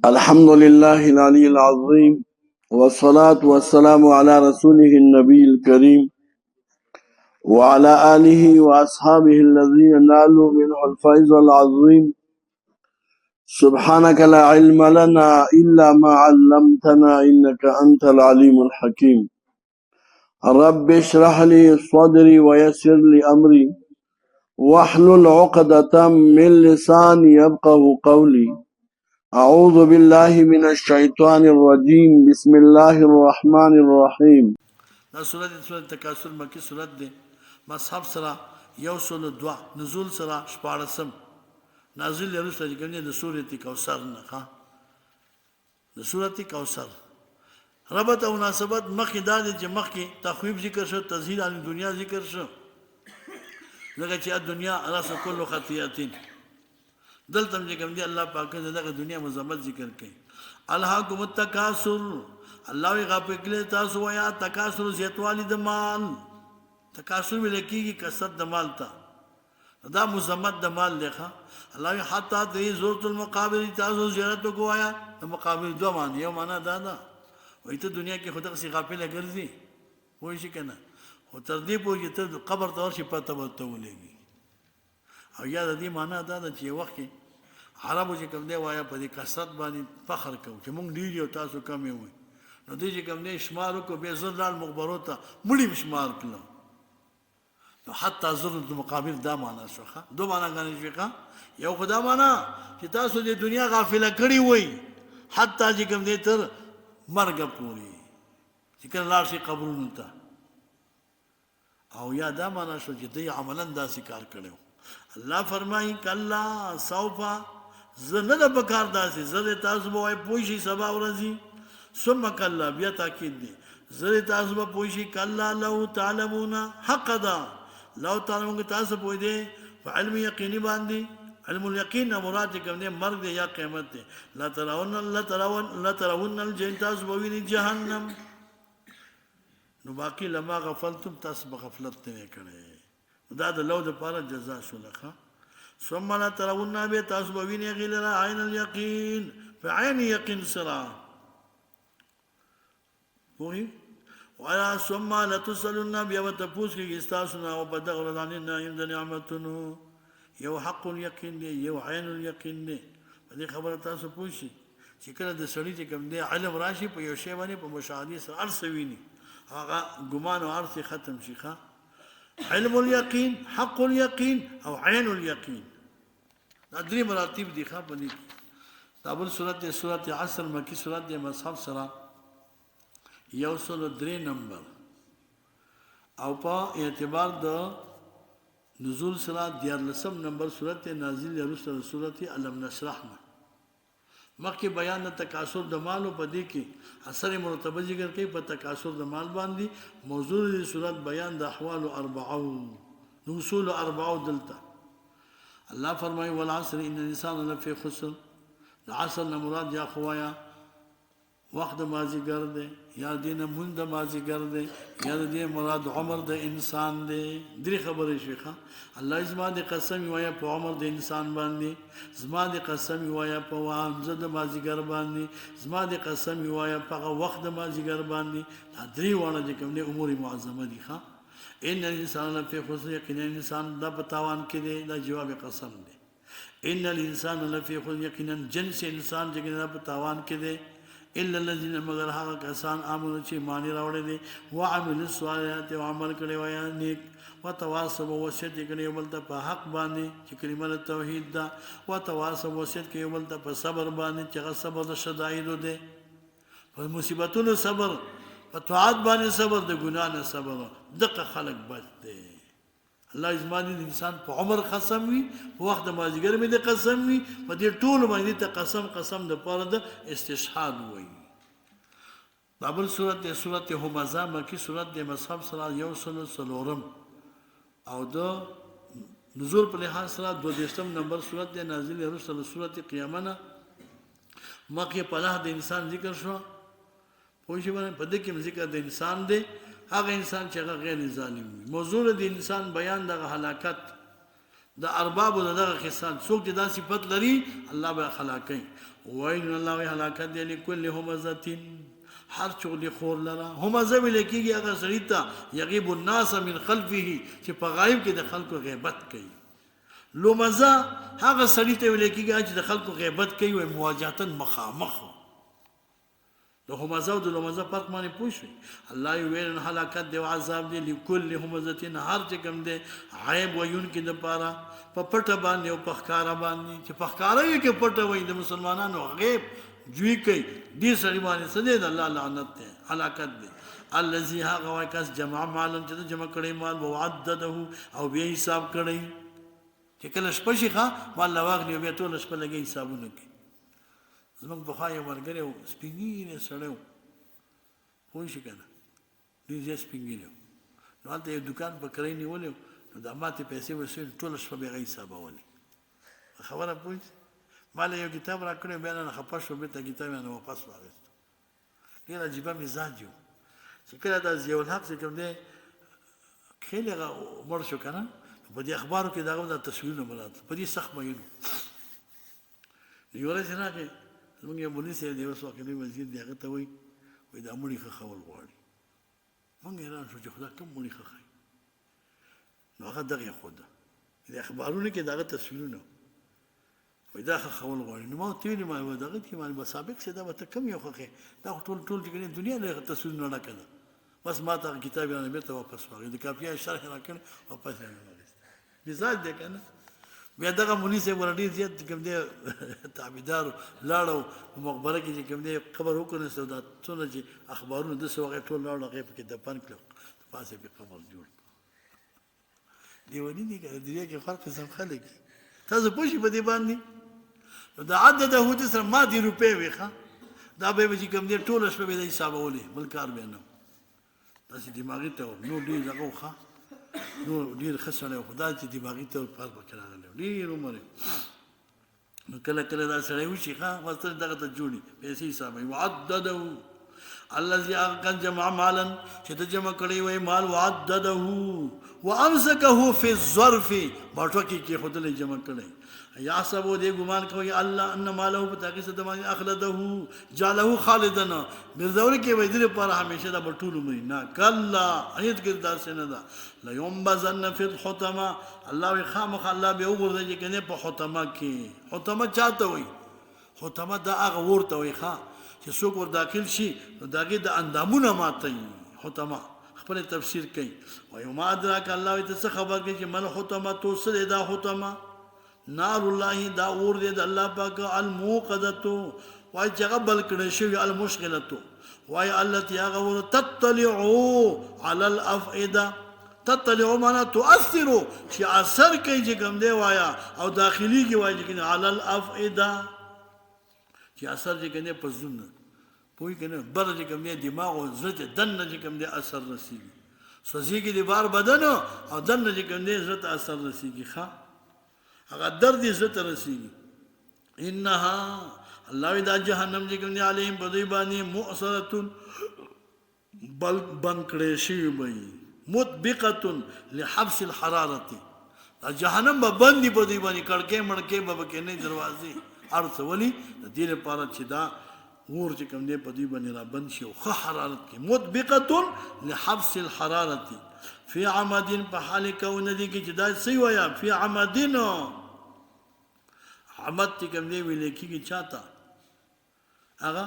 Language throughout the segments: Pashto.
الحمد لله العلي العظيم، والصلاة والسلام على رسوله النبي الكريم وعلى آله وأصحابه الذين نالوا منه الفيض العظيم. سبحانك لا علم لنا إلا ما علمتنا إنك أنت العليم الحكيم. رب اشرح لي صدري ويسر لي أمري واحلل عقدة من لساني يفقه قولي. أعوذ بالله من الشيطان الرجيم، بسم الله الرحمن الرحيم. دا سورت سورت تکاثر مکی سورت دی، مصحف سره 102، نزول سره 16 نازل دی، وروسته چې کوم دی د سورت کوثر نه. ښه، د سورت کوثر ربط او مناسبت مخکې دا دی چې مخکې تخویف ذکر شو، تزهید عن دنیا ذکر شو، ځکه چې دنیا راس کل خطیئتین. دلته هم چې کوم دی الله پاک دغه دنیا مذمت ذکر کوي. الهاکم التکاثر، الله وی غافل کړی تاسو ویا تکاثر زیاتوالی د مال، تکاثر ویل کېږي کثرت د مال ته، دا مذمت د مال دی. ښه، الله وی حتی دې زورت المقابر، تاسو زیارت وکوایا. د مقابر دوه معنی، یو معنا دا ده وایي ته دنیا کې خو دغسې غافله ګرځي، پوه شي که نه، خو تر دې پورې چې ته قبر ته ورشې پته به ورته ولګي. او یا د دې معنا دا ده چې یو وخت کې عربو چې کوم دی وایا په دې کثرت باندې فخر کوو چې مونږ ډېر یو تاسو کم یو، نو دوی چې کوم دی شمار وکړو، بیا زر لاړ مقبرو ته مړي هم شمار کړل. نو حتی زر مقابر دا معنا شوه. ښه، دوه معناګانې شوې. ښه، یو خو دا معنا چې تاسو د دنیا غافله کړي وئ حتی چې کوم دی تر مرګه پورې چې کله لاړ شي قبرونو ته، او یا دا معنا شو چې دوی عملا داسې کار کړی و. الله فرمایي کلا سوف، زه نه ده پکار داسې، زه دې تاسو به وایي پوه شي سبا ورځي. ثم کلا، بیا تاکید دی، زه دې تاسو به پوه شي. کلا لو تعلمون، حق ده لو تعلمون که تاسو پوه دی په علم یقیني باندې. علم الیقین نه مراد چې کوم دی مرګ دی یا قیامت دی. لترون الجحیم، تاسو به وینئ جهنم. نو باقي لما غفلتم، تاسو به غفلت نه کړی، دا د لو دپاره جزا شوله. ښه، ثم لترون، بیا تاسو به وینئ هغې لره عین الیقین، په عین یقین سره پوهې. ولا ثم لتسألن، بیا به تپوس کېږي ستاسو نه او په دغه ورځ عن النعیم د نعمتونو. یو حق الیقین دی، یو عین الیقین دی. په دې خبره تاسو پوه شئ چې کله د سړي چې کوم دی علم راشي په یو شی باندې په مشاهدې سره هر څه ویني، هغه ګمان او هر څه ختم شي. ښه، علم الیقین، حق الیقین او عین الیقین، دا درې مراتب دي. ښه، په دې کې دا بل سورت دی، سورت عصر مکی سورت دی، مصحف سره 103 نمبر او په اعتبار د نزول سره 13 نمبر سورت نازل دی، وروسته د سورت الم نشرح نه. مخکې بیان د تکاثر د مالو په دې کې اثر مرتبه ذکر کوي په تکاثر د مال باندې. موضوع د سورت بیان د احوال اربعو، د اصول اربعو. دلته الله فرمایي والعصر ان الانسان لفی خسر. د عصر نه مراد یا خوایا وخت د مازیګر دی، یا دې نه مونځ د مازیګر دی، یا د دې مراد عمر د انسان دی. درې خبرې شوې. ښه، الله زما د قسم وایه په عمر د انسان باندې، زما د قسم وایه په وانځه د مازیګر باندې، زما د قسم وایه په هغه وخت د مازیګر باندې. دا درې واړه چې کوم دی امور معظمه دي. ښه، ان الانسان لفی خسر، یقینا انسان دا په تاوان کې دی، دا جواب قسم دی. ان الانسان لفی خسر، یقینا جنس انسان چې کوم دی په تاوان کې دی. الا الذين، مگر هغه کسان آمنو چې ایمان یې راوړی دی، وعملوا الصالحات او عمل کړی وای نیک، وتواصوا وصیت یې کړی یو بل ته په حق باندې چې کلمه د توحید ده، وتواصوا وصیت کوي یو بل ته په صبر باندې چې هغه صبر د شدایدو دی، په مصیبتونو صبر، په طاعت باندې صبر، د ګناه نه صبر، دقه خلک بچ دی. الله زما دې انسان په عمر قسم وي، په وخت د مازیګر مې دې قسم وي، په دې ټولو باندې ته قسم قسم د پاره د استشهاد وایي. دا بل سورت دی، سورت همزه مکی سورت دی، مصحف سره 104 او د نزول په لحاظ سره 32 نمبر سورت دی، نازل دی وروسته له سورت قیامه نه. مخکې پناه د انسان ذکر شو، پوه شئ باندې، په دې کې هم ذکر د انسان دی، هغه انسان چې هغه غیر ظالم وي. موضوع د انسان بیان دغه هلاکت د اربابو د دغه خصال څوک چې دا صفت لري الله به هلاکوي. ویل الله وی هلاکت دی لکل همزه، هر چغلی خور لره. همزه ویل کېږي هغه سړي ته یغیب الناس من خلفه، چې په غایب کې د خلکو غیبت کوي. لمزه هغه سړي ته ویل کېږي چې د خلکو غیبت کوي، وایي مواجهتاً مخامخ. د همزه او د لمزه فرق باندې پوه شوې؟ الله یې ویل هلاکت دی او عذاب دی لکل همزة، هر چې کوم دی عیب ویونکي دپاره په پټه باندې او په ښکاره باندې، چې په ښکاره وي که پټه وي د مسلمانانو غیب جوی کوي، دې سړي باندې څه دی؟ د الله لعنت دی، هلاکت دی. الذي هغه وایي کس جمع مالا، چې ده جمع کړی مال، وعدده او بیا حساب کړی، چې کله شپه شي ښه مال له واخلي او بیا ټوله شپه لګي حسابونه کوي. زموږ پخوا یو ملګری و، سپین ږیری سړی و، پوه شي که نه، ډېر زیات سپین ږیری و. نو هلته یو دوکان په کرایه نیولی و، نو دا ماتې پیسې به سوې، ټوله شپه به یې هغه حسابولې. په خبره پوه شي؟ ما له یو کتاب راکړی، بیا رانه خفه شو، بېرته کتاب یې رانه واپس واخیست. ډېر عجیبه مزاج یو، چې کله دا ضیاءالحق چې کوم دی کښېني هغه مړ شو که نه، په دې اخبارو کې د هغه دا تصویرونه به راتلل، په دې سخت مین و. یوه ورځ راغی زموږ یو مولوي صاحب دی، اوس وخت لوی وزیر دی، هغه ته وایي، وایي دا مړي ښخول غواړي. موږ حیران شو چې خدا کوم مړي ښخوي؟ نو هغه دغه ښوده د اخبارونو کې د هغه تصویرونه، وایي دا ښخول غواړي. نو ما ورته ویلي، ما ویل دغه کې ما سابق صاحب دا به ته کوم یو ښخې؟ دا خو ټول ټول چې کنې دنیا له تصویرونه ډکه ده. بس ما ته هغه کتاب یې رانه بېرته واپس واخیست، د کافیه شرح یې راکړ، واپس یې رانه واخیست. مزاج دی که نه؟ بیا دغه مولوي صاحب ورته ډېر زیات چې کوم دی تابعدار و، لاړ او په مقبره کې چې کوم دی قبر وکنستو، دا څونه چې اخبارونه داسې وغیرې ټول لاړ، هغه یې پکې دفن کړل، د پاسه یې پرې قبر جوړ کړ. لیوني دي که نه؟ دنیا کې فرق قسم خلک دي. تاسو پوه شئ په دې باندې؟ نو د عدد هو سره ماتې روپۍ وې، ښه دا به یې چې کوم دی ټوله شپه به یې حسابولې، بل کار به یې نه و. داسې دماغي طور نور ډېر دغه و، ښه نور ډېر ښه سړی و، خو دا چې دماغي طور فرق پکې راغلی و، ډېر عمر یې. نو کله کله دا سړی وشي، ښه بس ته دغه ته جوړي پیسې حسابوي. وعدده الذي هغه کس جمع مالا چې ده جمع کړی وی مال، وعدده وامسکه فی الظرف، بټوه کې کېښودلی جمع کړی. یحسبو دې ګمان کوي الله ان ماله په تحقیق سره باندې اخلده جعله خالدن، ګرځول کې وای دې لپاره همیشه دا به ټول عمر نه. کلا هیڅ داسې نه ده. لینبذن فی الحطمه، الله وی خامخ الله به وغورځوي چې کنه په حطمه کې. حطمه چاته وایي؟ حطمه دا هغه ور ته وایي ښه چې څوک ور داخل شي نو د هغې د اندامونه ماتوي. حطمه خپل تفسیر کوي، وایي ما ادراک، الله وایي ته څه خبر کوي چې مل حطمه تو څه دی دا حطمه؟ نار الله، دا اور دی د الله پاک، الموقدتو وایي چې هغه بل کړی شوی، المشغلتو وایي التي هغه ور تطلعو علی الافئده، تطلعو معنا تؤثرو چې اثر کوي چې کوم دی وایا او داخليږي، وایي چې کوم علی الافئده چې اثر چې کوم دی په زړونه پوه که نه، بر چې کوم دی دماغ او زړه ته دننه چې کوم دی اثر رسېږي، سوځېږي د بار بدن او دننه چې کوم دی زړه ته اثر رسېږي، ښه هغه درد یې زړه ته رسېږي. انها الله وی دا جهنم چې کوم دی علیهم په دوی باندې مؤصرتون بل بند کړی شوي به وي، مطبقة لحبس الحرارة، دا جهنم به بند وي په دوی باندې، کړکۍ مړکۍ به پکې نه، دروازې هر څه. ولې؟ د دې لپاره چې دا اور چې کوم دی په دوی باندې را بند شي او ښه حرارت کې، مطبقة لحبس الحرارة فی عمد، په حال کون دي کې چې دا څه وایا فی عمد، عمد چې کوم دی ویل کېږي چاته؟ هغه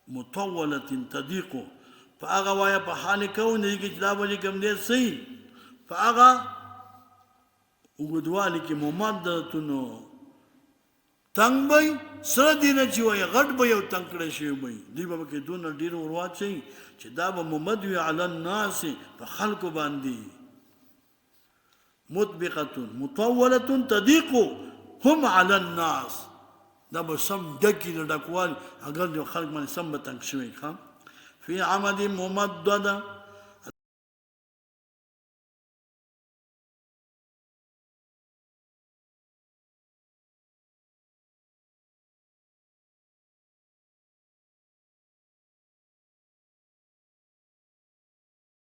مطوله تضیق، په هغه وایا په حال کون دي کې چې دا به چې کوم دی څه په هغه اوږدوالي کې ممدتون تنګ به وي، سره دې نه چې وایي غټ به یو تنګ کړی شوی به وي، دوی به پکې دونه ډېر ور واچوي چې دا به ممد وي علی الناس په خلکو باندې، مطبقة مطولة تضیق هم علی الناس، دا به سم ډکي د ډکوالي اګر د خلک باندې سم به تنګ شوی. ښه فی عمد ممدده